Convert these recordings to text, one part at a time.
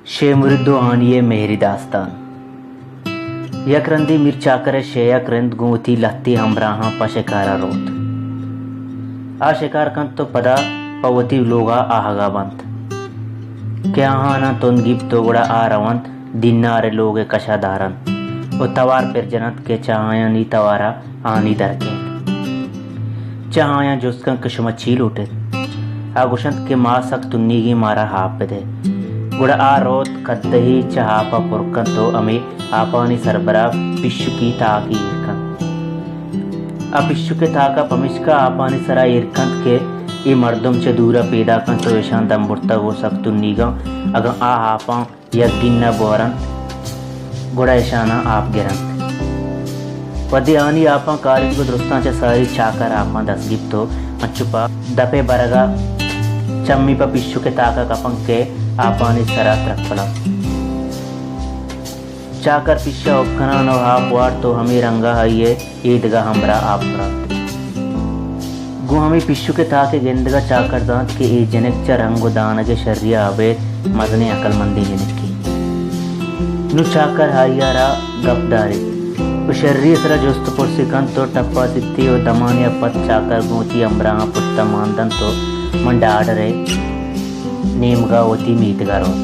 شے مرید و ہانی ءِ مہری داستان۔ یک رندے میر چاکر ءِ شے یک رند گوں وتی لہتے ہمراہاں پہ شکار ءَ روت۔ آ شکار کنت و پدا پہ وتی لوگ ءَ آہگ ءَ بنت کہ آہاناں تند گیپت و گڑا آ رونت دینار ءِ لوگ ءِ کش ءَ دارنت و توار پر جننت کہ چہ آیانی توار ءَ ہانی در کیت۔ چہ آیاں جست کنت کہ شما چی لوٹ ایت؟ آ گوشنت کہ ما سک تنیگیں، مارا آپ بدئے۔ گڑا آ روت کدہے چہ آپ ءَ پر کنت و ہمے آپانی سربرا پیشکی تاکے ایر کنت۔ آ پیشک ءِ تاک ءَ پمیشکا آپانی سرا ایر کنت کہ اے مردم چہ دور ءَ پیداک انت و اشاں دم برتگ و سک تنیگاں، اگاں آ آپاں یک گینہ بورنت، گڑا اشاناں آپ گرنت۔ وھدے آنی آپاں کاریت گوں درستاں چہ ساری چاکر آپاں دست گیپت و انچو پہ دپ ءِ برگ ءَ چمی پہ پیشک ءِ تاک ءَ کپنت کہ آپانی سرا ترپلنت۔ چاکر پیش ءَ ہب کنان و آپ وارت و ہمے رنگ ءَ آئی ءِ اے دگہ ہمراہ آپ کننت۔ گوں ہمے پیشک ءِ تاک ءِ گندگ ءَ چاکر زانت کہ اے جنک چہ رنگ و دانگ ءِ شری ءَ ابید مزنیں عقلمندیں جنکے۔ نوں چاکر آئی ءَ را گپ داریت و شری ءِ سرا جست و پرسے کنت و ٹپاسیتے و دمانے ءَ پد چاکر گوں وتی ہمراہاں پشت ءَ مان دنت و من ڈاڈر ءِ نیمگ ءَ وتی میتگ ءَ روت۔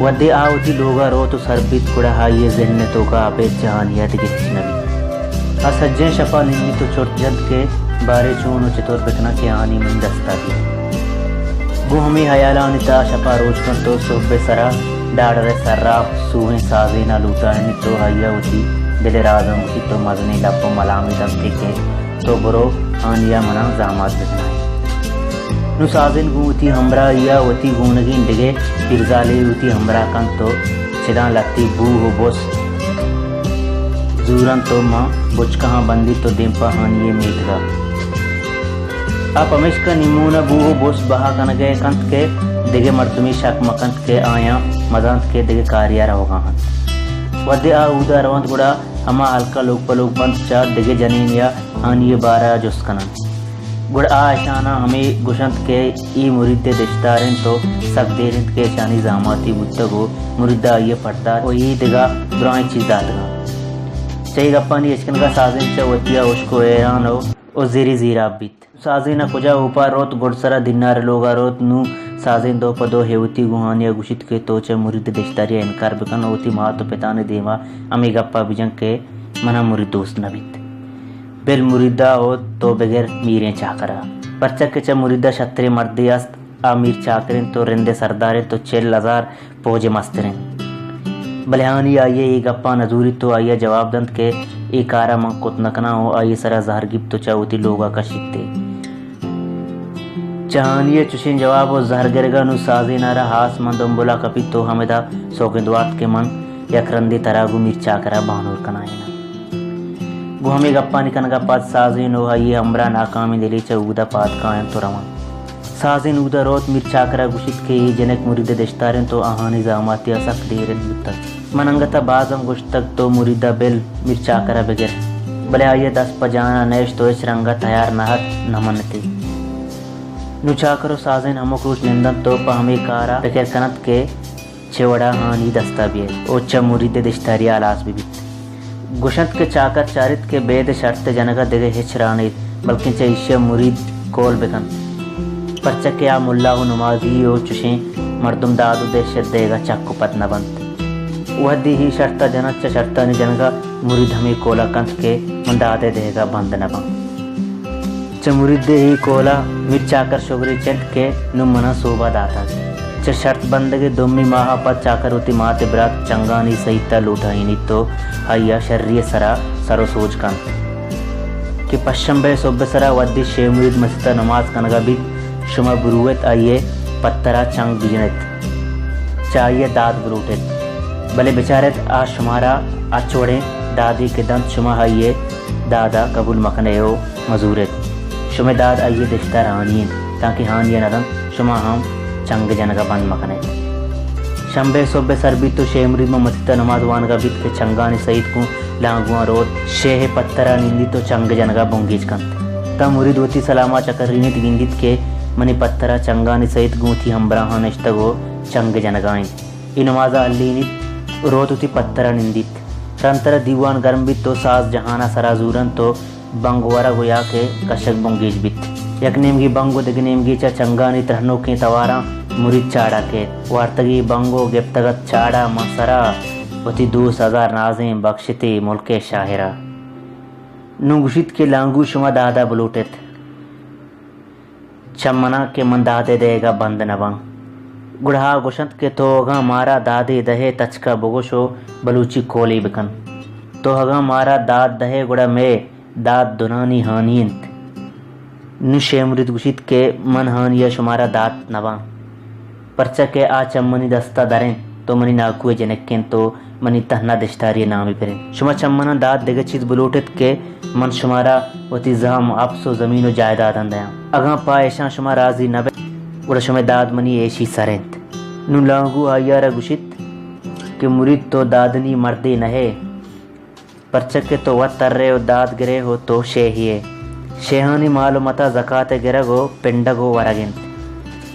وھدے آ وتی لوگ ءَ روت و سر بیت، گڑا آئی ءِ ذہن ءِ توک ءَ ابید چہ ہانی ءَ دگہ ہچ نہ بیت۔ آ سجہیں شپ ءَ نندیت و چرت جنت کہ باریں چون و چتور بکناں کہ ہانی منی دست ءَ بیت۔ گوں ہمے ہیالانی تہا شپ ءَ روچ کنت و سہب ءِ سرا ڈاڈر ءِ سراپ سوہیں سازین ءَ لوٹائینیت و آئی ءَ وتی دل ءِ راز ہم گوشیت و مزنیں لب و ملامے دنت کہ تو برو، ہانی ءَ منا زامات بکنائین۔ نوں سازین گوں وتی ہمراہی ءَ وتی گونگیں دگہ پیرزالے وتی ہمراہ کنت و چداں لہتے بوہ و بس زورنت و ماں بچکہاں بندیت و دیم پہ ہانی ءِ میتگ ءَ۔ آ پمیشکا نیمون ءَ بوہ و بس بہا کنگ ءَ کنت کہ دگہ مردمے شک مہ کنت کہ آیاں مزانت کہ دگہ کارے ءَ روگ ءَ انت۔ وھدے آ اودا رونت گڑا ہما ہلک ءَ لوگ پہ لوگ بنت، چہ دگہ جنینے ءَ ہانی ءِ بارہ ءَ جست کننت۔ گڑا آ اشاناں ہمے گوشنت کہ اے مرید ءِ دشتار انت و سک دیر انت کہ اشانی زاماتے بوتگ و مرید ءَ آئی ءَ پٹ دات و اے دگہ درائیں چیز داتگ انت۔ چہ اے گپانی اشکنگ ءَ سازین چہ وتی ءَ ہشک و حیران و، و زیری زیراب بیت۔ سازین ءَ کجا اوپار روت، گڈسرا دینار ءِ لوگ ءَ روت۔ نوں سازین دو پہ دو ہیوتی گوں ہانی ءَ گوشیت کہ تو چہ مرید ءِ دشتاری ءَ انکار بکن و وتی مات و پتانی دیم ءَ ہمے گپ ءَ بجن کہ منا مرید دوست نہ بیت۔ بل مرید ءَ و تو بگر میریں چاکر ءَ۔ پرچا کہ چہ مرید ءَ شتریں مردے است، آ میر چاکر انت و رند ءِ سردار انت و چل ہزار پوج ءِ مستر انت۔ بلے ہانی آئی ءِ اے گپاں نہ زوریت و آئی ءَ جواب دنت کہ اے کار ءَ من کت نہ کناں و آئی ءِ سرا زہر گیپت و چہ وتی لوگ ءَ کشیت ئے۔ چہ ہانی ءِ چشیں جواب و زہر گرگ ءَ نوں سازین ءَ را ہاس من دمبل ءَ کپیت و ہمدا سوگند وارت کہ من یک رندے ترا گوں میر چاکر ءَ بانور کنائیناں۔ گوں ہمے گپانی کنگ ءَ پد سازین و آئی ءِ ہمراہ ناکامیں دلے چہ اود ءَ پاد کاینت و رونت۔ سازین اود ءَ روت، میر چاکر ءَ گوشیت کہ اے جنک مرید ءِ دشتار انت و آہانی زاماتی ءَ سک دیر انت بوتگ۔ من انگت ءَ باز ہم گوشتگ تو مرید ءَ بل، میر چاکر ءَ بگر، بلے آئی ءِ دست پہ جان ءَ نہ اشت و ہچ رنگ ءَ تیار نہ ات، نہ منت ئے۔ نوں چاکر و سازین ہمک روچ نندنت و پہ ہمے کار ءَ پکر کننت کہ چہ وڑا ہانی دست ءَ بیئیت و چہ مرید ءِ دشتاری ءَ ہلاس بہ بیت۔ گوشنت کہ چاکر چاریت کہ بید ءِ شرط ءِ جنگ ءَ دگہ ہچ راہ نیست، بلکیں چہ ایشی ءَ مرید کول بہ کنت، پرچا کہ آ ملا و نمازی و چشیں مردم داد و دہشت دئیگ ءَ چک و پد نہ بنت۔ وہدے اے شرط ءَ جنت، چہ شرطانی جنگ ءَ مرید ہمے کول ءَ کنت کہ من داد ءِ دئیگ ءَ بند نہ باں۔ چہ مرید ءِ اے کول ءَ میر چاکر شگرے چنت کہ نوں منا سوب ءَ داتگ۔ چہ شرط بندگ ءِ دومی ماہ ءَ پد چاکر وتی مات ءِ برات چنگانی سئیت ءَ لوٹائینیت و آئی ءَ شری ءِ سرا سر و سوج کنت کہ پشمبے ءِ سہب ءِ سرا وھدے شے مرید مسیت ءَ نماز کنگ ءَ بیت، شما بروت آئی ءِ پتر ءَ چنگ بجنت، چہ آئی ءَ داد بلوٹت، بلے بچارت آ شمارا ہرچ وڑیں دادے کہ دنت، شما آئی ءِ داد ءَ قبول مکن ئے و مزور ایت۔ شمئے داد آئی ءِ دشتار ہانی انت، تانکہ ہانی ءَ نہ دنت، شما ہم چنگ جنگ ءَ بند مکن ایت۔ شمبے ءِ سہب ءَ سر بیت و شے مرید ماں مسیت ءَ نماز وانگ ءَ بیت کہ چنگانی سئیت گوں لانگواں روت، شے ءِ پتر ءَ نندیت و چنگ جنگ ءَ بنگیج کنت۔ تاں مرید وتی سلام ءَ چکرینیت، گندیت کہ منی پتر ءَ چنگانی سئیت گوں وتی ہمبراہاں نشتگ و چنگ جنگا انت۔ اے نمازا ہلینیت، روت وتی پترا نندیت۔ رندترا دیوان گرم بیت و ساز جہانا سرا زورنت و بنگ ورگ و یا کہ کشگ بنگیج بیت۔ یک نیمگی بنگ و دگہ نیمگی چہ چنگانی ترہنوکیں تواراں مرید چاڑا کیت۔ وارتگی بنگ و گپتگ ات چاڑا من سرا وتی دوست ہزار نازیں بخشتے ملک ء شاعرا۔ نوں گوشیت کہ لانگو شما دادا بلوٹیت چہ منا کہ من دادے دئیگا بند نہ باں۔ گڑا آ گوشنت کہ تو اگاں مارا دادے دئے تچکا بگوش و بلوچی کولے بکن۔ تو اگاں مارا داد دئے گڑا مئے داد دنانی ہانی انت۔ نوں شے مرید گوشیت کہ من ہانی ء شمارا دات نہ باں، پرچا کہ آ چہ منی دست ء در انت، تو منی ناکو ء جنک انت و منی تہنا دشتاری ء نامی پر انت۔ شما چہ من ء دات دگہ چیز بلوٹ ات کہ من شمارا وتی زہم، اپس و زمین و جائیداداں دیاں۔ اگاں پہ ایشاں شما راضی نہ بئے، گڑا شمئے داد منی ایشی سر انت۔ نوں لانگو آئی ء را گوشیت کہ مرید تو دادنی مردے نہ ئے۔ پرچا کہ تو وت ترے و داد گرے و تو شیہے ئے۔ شیہانی مال و متا زکات ء گرگ و پنڈگ و ورگ انت۔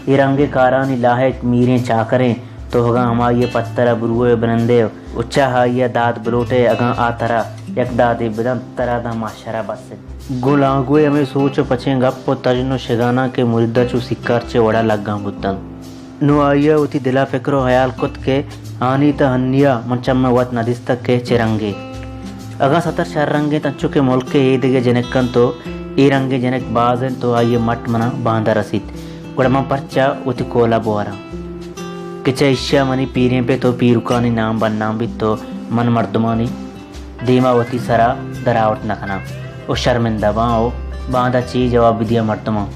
اے رنگیں کارانی لاہک میریں چاکریں، تو اگاں ہمائی ء پتر ء بروئے و بنندے و چہ آئی ء داد بلوٹے، اگاں آ ترا یک دادے بدنت، ترا داں ماشر ء بس انت۔ گوں لانگوئے ہمے سوچ و پچیں گپ و تژن و شگاناں کہ مریدہ چو سکار چے وڑا لگاں بوتنت۔ نوں آئی ء وتی دل ء فکر و ہیال کت کہ آنی تہ ہنی ء من چمے وت نہ دیستگ کہ چے رنگے۔ اگاں ستر شر رنگ انت، انچو کہ ملک ء اے دگہ جنک انت و اے رنگیں جنک باز انت و آئی ء مٹ منا باندا رسیت، گڑا من پرچا وتی کول ء بوراں کہ چہ ایشی ء منی پیریں پت و پیرکانی نام بدنام بیت و من مردمانی دیما وتی سرا درآورت نہ کناں و شرمندہ باں و باندا چی جواب بدیاں مردماں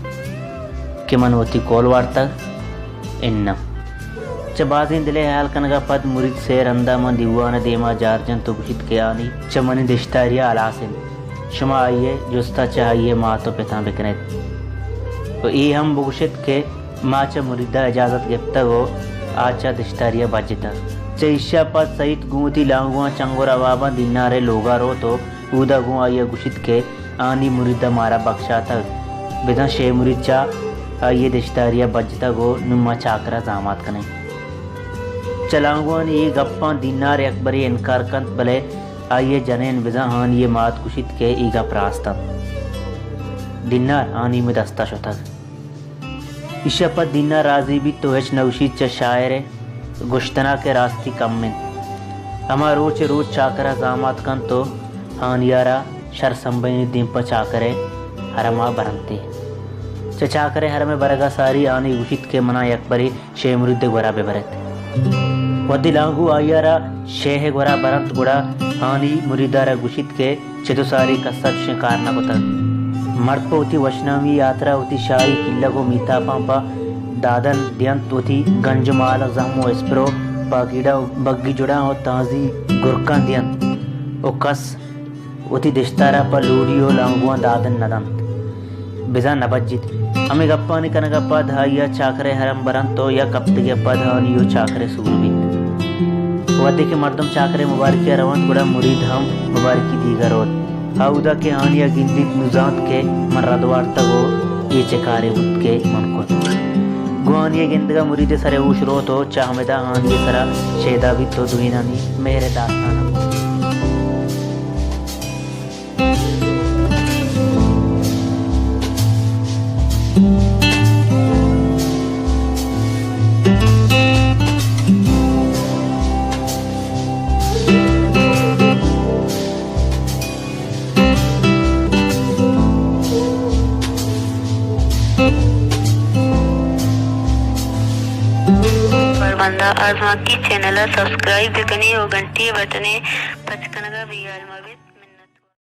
کہ من وتی کول وارتگ؟ اناں۔ چہ بازیں دلے ہیال کنگا پد مرید سے رندا من دیوان دیما جار جنت و گوشیت کہ آنی چہ منی دشتاریا ہلاس انت۔ شما آئی ء جستا چہ آئی ء مات و پتاں بکنیت و اے ہم بگوشیت کہ ما چہ مریدا اجازت گپتگ و آ چہ دشتاریا بجتگ۔ چہ ایشا پد سعید گوں وتی لانگواں چنگ و رواباں دینارے لوگا روت و اودا گوں آئی ء گوشیت کہ آنی مریدا مارا بکشاتگ، بزاں شے مرید چہ آئی ء دشتاریا بجتگ و نوں ما چاکرا زامات کنیں۔ چہ لانگوانی اے گپاں دینار یکبرے انکار کنت، بلے آئی ء جنین بزاں آنی ء مات گوشیت کہ اے گپ راست انت۔ دینار آنی مئے دستا شتگ۔ ایشی ء پد دینار راضی بیت و ہچ نہ گوشیت، چہ شاعر ء گوشتنا کہ راستی کم انت۔ ہما روچ ء روچ چاکر ء زامات کنت و ہانی ء را شر سمبہینیت دیم پہ چاکر ء حرم ء برنت۔ چہ چاکر ء حرم ء برگ ء ساری آنی گوشیت کہ منا یکبرے شے مرید ء گورا بہ بر ات۔ وھدے لانگو آئی ء را شے ء گورا بر انت، گڑا آنی مرید ء را گوشیت کہ چد ء ساری کس ء چشیں کار نہ کتگ۔ مرد پہ وتی وشنامی ء ہاترا وتی شاہی کلگ ء میتاپاں پہ دادن دینت، وتی گنج ء مال ء زہم ء اسپر ء پاگیڑا ء بگی جڑاں ء تانزی گرکاں دینت ء کس وتی دشتار ء پہ لوڑی ء لانگواں دادن نہ دنت، بزاں نہ بجیت۔ ہمے گپانی کنگ ء پد آئی ء چاکر ء حرم برنت ء یک ہپتگے ء پد آنی ء چاکر ء سور بیت۔ وھدے کہ مردم چاکر ء مبارکی ء رونت، گڑا مرید ہم مبارکی دیگ ء روت۔ آ اودا کہ آنی ء گندیت، نوں زانت کہ من رد وارتگ ء اے چے کارے بوت کہ من کت۔ گوں آنی ء گندگ ء مرید ء سر ء ہوش روت ء چہ ہمدا آنی ء سرا شیدا بیت ء دوئینانی مہر ء داستان ء گوشت۔ کارمندا آزمانکی چینل ء سبسکرائب بہ کنی و گھنٹی ء بٹن ء پچ کنگ ء بے ہیال مہ بیت۔